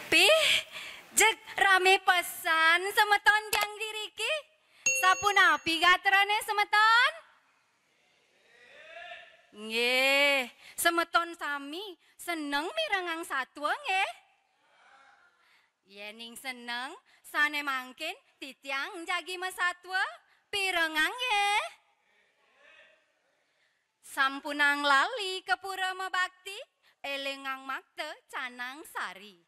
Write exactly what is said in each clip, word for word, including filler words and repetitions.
Pih, jeg rame pesan semeton tiang diriki. Sapunapi gatrane semeton? Nggih, semeton sami seneng mirengang satua nggih? Yening seneng, sane mangkin titiang jagi masatua, pirengang nggih? Sampunang lali ka pura mabakti, elingang makta canang sari.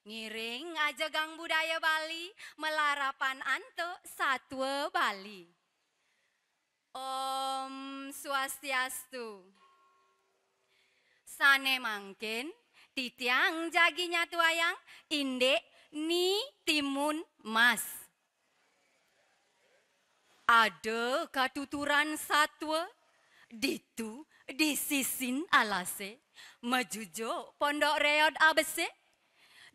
Ngiring ajegang budaya Bali, malarapan antuk satua Bali. Om Swastiastu. Sane mangkin, titiang jagi nyatuayang indik Ni Timun Mas. Ada katuturan satua, ditu di sisin alase, majujuk pondok reot abesik.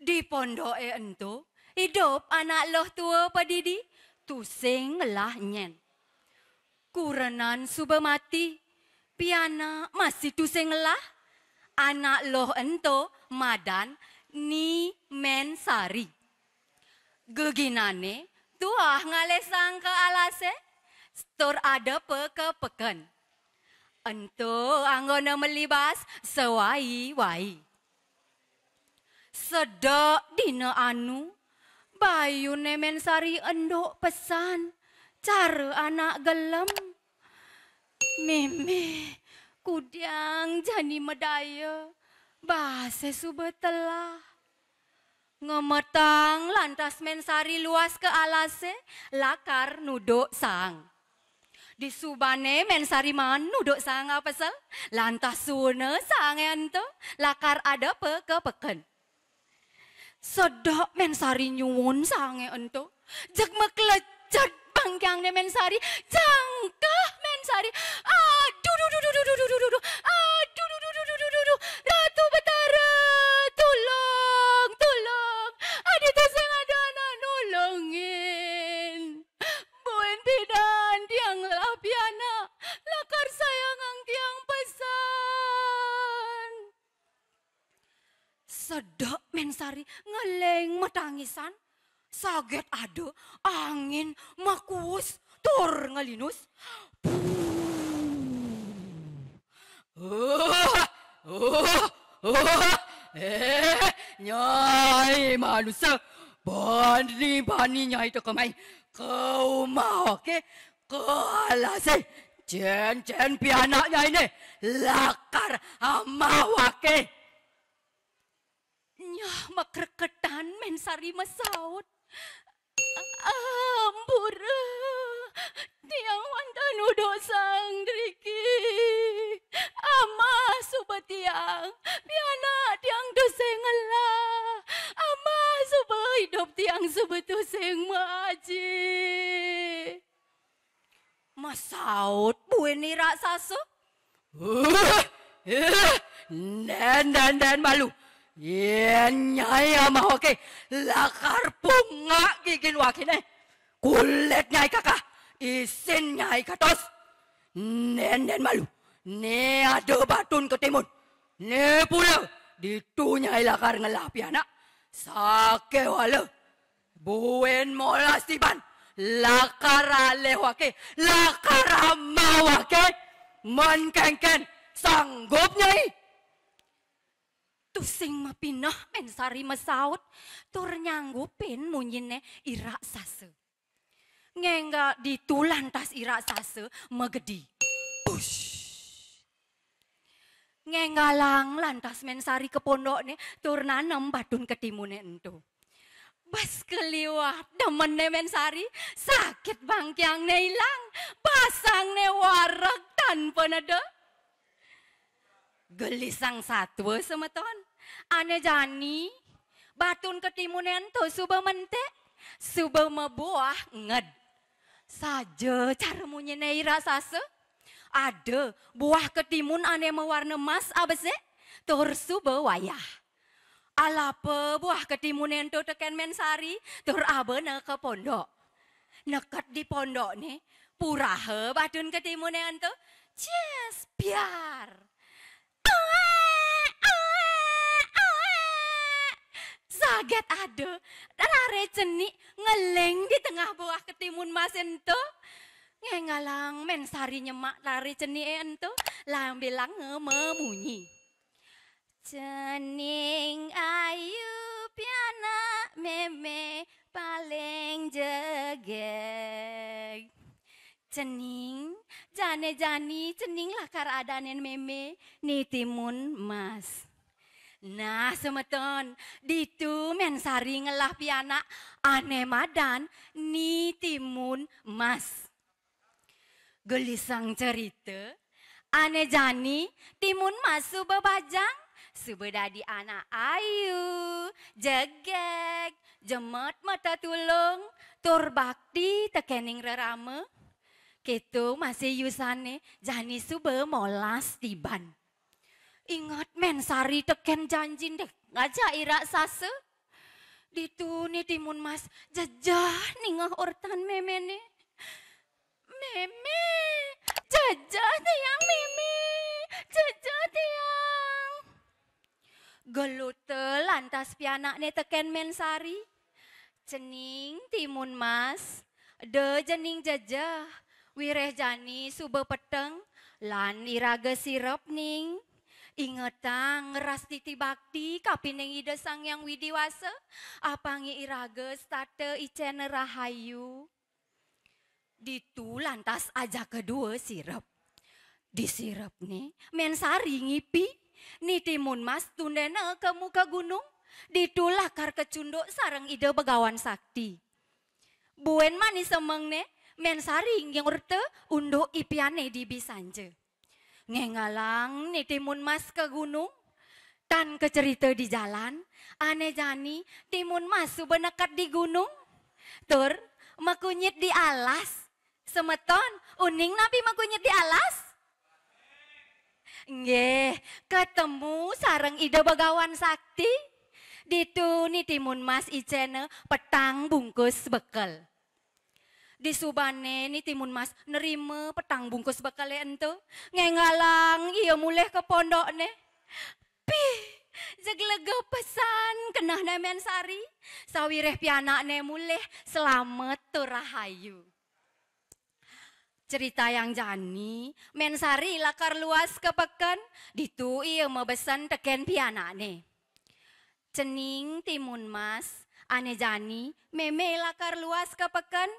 Di pondoke ento, idup anak luh tua padidi, tusing ngelah nyen. Kurenan suba mati, pianak masih tusing ngelah. Anak luh ento madan Ni Mensari. Geginane tuah ngalih sang ka alase, tur adepa ka peken. Ento anggona malibas sawai-wai. Sedek dina anu, bayune Mensari enduk pesan, cara anak gelem. Mimih, kudiang jani madaya, base suba telah. Ngemetang lantas Mensari luas ka alase, lakar nuduk sang. Disubane Mensari maan nuduk sang apesel, lantas suuna sange ento, lakar adepa ka peken. Sedek Mensari nyuun sange ento, jeg maklejet bangkiangne Mensari, jangkah Mensari. Aduh, duh, duh, duh, duh, duh, duh, duh, duh, duh. Aduh, duh, duh, duh, duh, duh, duh, duh. Ratu Betara, tulung, tulung. Adi tusing ada anak nulungin. Buin pidan tiang ngelah pianak, lakar sayangang tiang pesan. Sedek Mensari ngeling matangisan, saget ada angin makuus tur ngelinus. Oh, oh, oh, eh, Nyai manusa, bani-bani Nyai teka mai ka umah ake, ka alase, cen-cen pianak Nyaine lakar amah ake. Nyah makreketan Mensari masaut. Ampura, tiang wantah nuduk sang driki. Amah suba tiang, pianak tiang tusing ngelah. Amah suba idup tiang suba tusing maaji. Masaut buin Ni Raksasa. Uh, eh, nden, nden, nden malu. Yen Nyai amah wake, lakar pungak gigin wakine. Kulit Nyai kakah, isin Nyai katos. Nden, nden malu. Ne ada batun ketimun. Ne pura, ditu Nyai lakar ngelah pianak. Sakewala. Buin molas tiban, lakar alih wake, lakar amah wake, men kengken sanggup Nyai. Tusing mapineh Mensari masaut, tur nyanggupin munyine I Raksasa. Ngengga ditu lantas I Raksasa magedi. Push. Ngénggalang lantas Mén Sari ka pondokné tur nanem batun ketimuné ento. Bas kaliwat demenne Mén Sari, saget bangkiangné ilang, basangné wareg tanpa neda. Gelisang satua semeton. Ané jani, batun ketimuné ento suba mentik, suba mabuah nged. Saja cara munyiné i raksasa. Ada buah ketimun ané mawarna emas abesik, tur suba wayah. Alapa buah ketimuné ento tekén Mén Sari, tur abana ka pondok. Neked di pondokné, puraha batun ketimuné ento, cies, biar. Awek, awek, awek. Saget ada rare cenik ngeling di tengah buah ketimun emas ento. Ngénggalang Mén Sari nyemak rare ceniké ento, lambilanga mamunyi. Cening ayu pianak mémé paling jegég. Cening, jani-jani cening lakar adanin mémé Ni Timun Mas. Nah, semeton, ditu Mén Sari ngelah pianak ané madan Ni Timun Mas. Gelisang cerita, ané jani Timun Mas suba bajang, suba dadi anak ayu, jegég, jemet mata tulung, tur bakti tekéning rerama. Kéto masih yusané jani suba molas tiban. Inget Mén Sari tekén janjin deh ngajak i raksasa. Ditu Ni Timun Mas jejeh ningeh ortan méméné. Mémé, jejeh tiang mémé, jejeh tiang. Geluta lantas pianakné tekén Mén Sari. Cening Timun Mas, da ja ning jejeh, wiréh jani suba peteng, lan iraga sirep ning. Ingetang ngrastiti bakti kapining Ida Sang Hyang Widi Wasa, apangé iraga setata icéna rahayu. Ditu lantas ajaka dua sirep. Disirepné, Mén Sari ngipi, Ni Timun Mas tundéna ka muka gunung, ditu lakar kacunduk sareng Ida Begawan Sakti. Buin mani semengné, Mén Sari ngurta unduk ipiané dibi sanja. Ngénggalang Ni Timun Mas ka gunung, tan kacerita di jalan, ané jani Timun Mas suba neked di gunung, tur makunyit di alas. Semeton, uning napi makunyit di alas? Nggih, ketemu sareng Ida Begawan Sakti. Ditu Ni Timun Mas icéna petang bungkus bekel. Disubané Ni Timun Mas nerima petang bungkus bekelé ento, ngénggalang ia mulih ka pondokné. Pih, jeg lega pesan kenehné Mén Sari, sawiréh pianakné mulih slamet tur rahayu. Critayang jani, Mén Sari lakar luas ka peken, ditu ia mabesen tekén pianakné. Cening Timun Mas, ané jani, mémé lakar luas ka peken.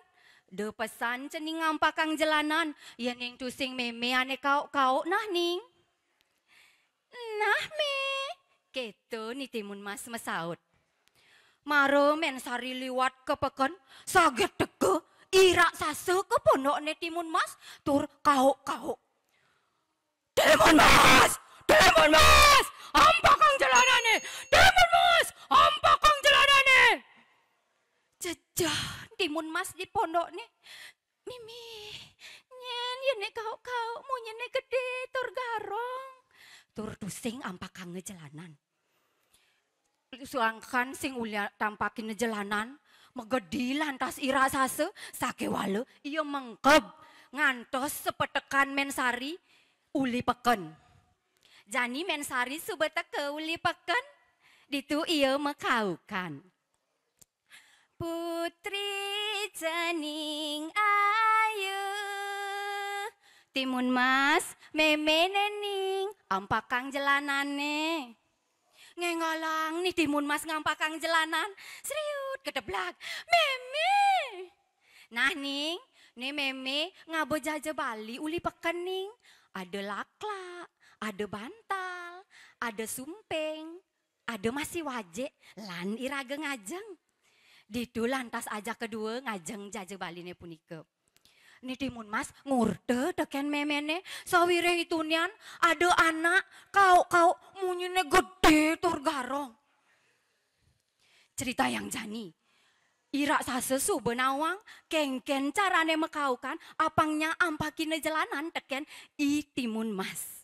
Da pesan cening ngampakang jelanan, yéning tusing mémé ané kauk-kauk nah, Ning. Nah, Mé, kéto Ni Timun Mas masaut. Mara Mén Sari liwat ka peken, saget teka i raksasa ka pondokné Timun Mas tur kauk-kauk. Timun Mas! Timun Mas! Ampakang jelanané! Timun Mas! Ampakang jelanané! Jejeh Timun Mas di pondokné. Mimih, nyén yéné kauk-kauk munyiné gedé tur garong. Tur tusing ampakanga jelanan. Sangkan sing uli tampakina jelanan, magedi lantas i raksasa, sakéwala ia mengkeb ngantos sapetekan Mén Sari uli peken. Jani Mén Sari suba teka uli peken, ditu ia makaukan. Putri cening ayu. Timun Mas, méméné Ning, ampakang jelanané. Ngénggalang Ni Timun Mas ngampakang jelanan, sriut kedeblag. Mémé! Nah, Ning, né mémé ngaba jaja Bali uli peken, Ning. Ada laklak, ada bantal, ada sumping, ada masih wajik, lan iraga ngajeng. Ditu lantas ajak kedua ngajeng jaja Baliné punika. Ni Timun Mas ngurta tekén méméné, sawiréh itunian ada anak kauk-kauk munyiné gedé tur garong. Crita yang jani. Irak sasa suba nawang, kéngkén carané makaukan, apangnya ampakina jelanan tekén I Timun Mas.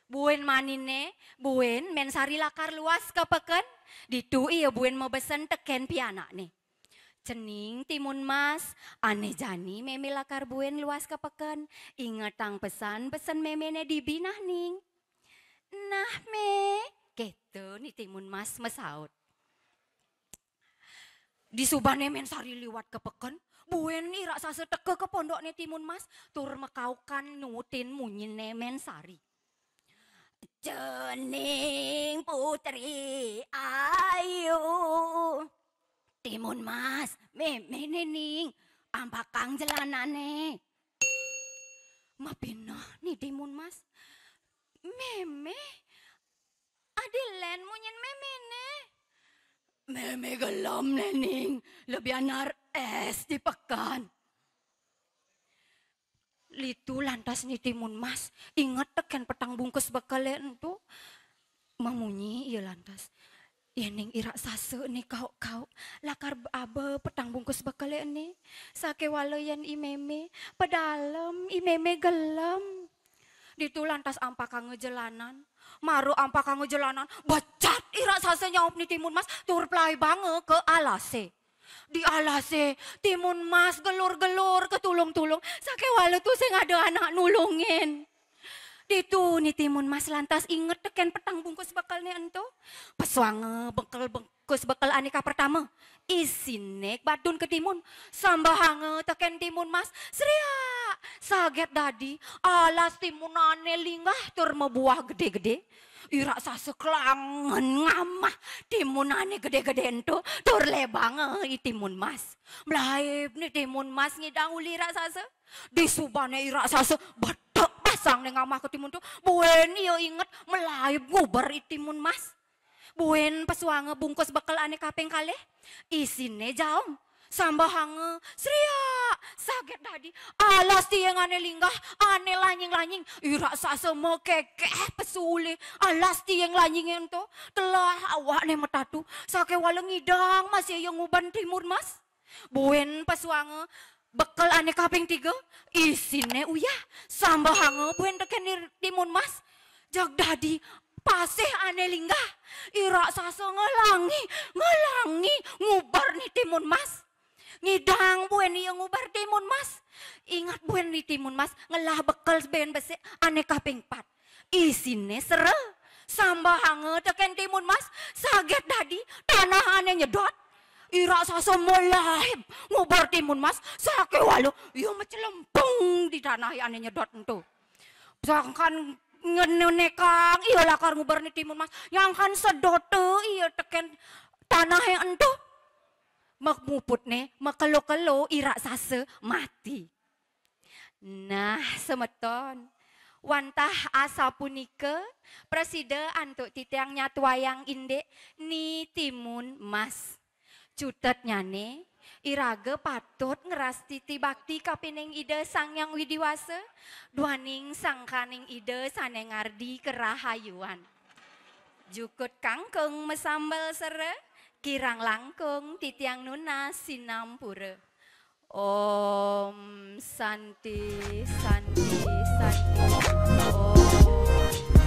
Buin maniné, buin Mén Sari lakar luas ka peken, ditu ia buin mabesen tekén pianakné. Cening Timun Mas, ané jani mémé lakar buin luas ka peken, ingetang pesan besen méméné dibi nah Ning. Nah Mé, kéto Ni Timun Mas masaut. Disubané Mén Sari liwat ka peken, buin I Raksasa teka ka pondokné Timun Mas, tur makaukan nuutin munyiné Mén Sari. Cening putri ayu. Timun Mas, méméné Ning, ampakang jelanané. Mapineh Ni Timun Mas. Mémé, adi lén munyin méméné. Mémé gelem né Ning, lebihan nar és di peken. Litu lantas Ni Timun Mas, inget tekén petang bungkus bekelé ento. Mamunyi ia lantas. Yéning I Raksasa né kauk-kauk, lakar aba petang bungkus bekelé né. Sakéwala yén I Mémé, pedalem I Mémé gelem. Ditu lantas ampakanga jelanan. Mara ampakanga jelanan, becat I Raksasa nyaup Ni Timun Mas, tur plaibanga ka alasé. Di alasé, Timun Mas gelur-gelur katulung-tulung, sakéwala tusing ada anak nulungin. Ditu Ni Timun Mas lantas inget tekén petang bungkus bekelné ento. Pesuanga bekel bungkus bekel ané kapertama. Isiné badun ketimun. Sambahanga tekén Timun Mas. Sriak! Sagét dadi, alas timunané linggah tur mabuah gedé-gedé. I Raksasa klangen ngamah timunané gedé-gedé ento, tur lebanga I Timun Mas. Mlaib Ni Timun Mas ngidang uli I Raksasa. Disubané I Raksasa bedek basangné ngamah ketimun ento, buin ia inget mlaib nguber I Timun Mas. Buin pesuanga bungkus bekel ané kaping kalih, isiné jaum. Sambahanga, sriak, sagét dadi, alas tiing ané linggah, ané lanying-lanying. I Raksasa makékéh pesu ulih alas tiing lanyingé ento, telah awakné matatu, sakéwala ngidang masih ia nguber Timun Mas. Buin pesuanga bekel ané kaping tiga, isiné uyah, sambahanga buin tekén Ni-, Timun Mas. Jag dadi, pasih ané linggah. I Raksasa ngelangi, ngelangi, nguber Ni Timun Mas. Ngidang buin ia nguber Timun Mas. Inget buin Ni Timun Mas ngelah bekel buin besik ané kaping pat. Isiné sera. Sambahanga tekén Timun Mas, sagét dadi, tanah ané nyedot. I Raksasa mlaib nguber Timun Mas, sakéwala ia macelempung di tanah ané nyedot ento. Sangkan ngenénékang ia lakar nguber Ni Timun Mas, nyangkan sedota ia tekén tanahé ento. Mamuputné, makelo-kelo I Raksasa mati. Nah, semeton, wantah asapunika prasida antuk titiang nyatuayang indik Ni Timun Mas. Cutetnyané, iraga patut ngrastiti bakti kapining Ida Sang Hyang Widi Wasa, duaning sangkaning Ida sané ngardi karahayuan. Jukut kangkung masambel sera, kirang langkung titiang nunas sinampura. Om Santi, Santi, Santi. Om.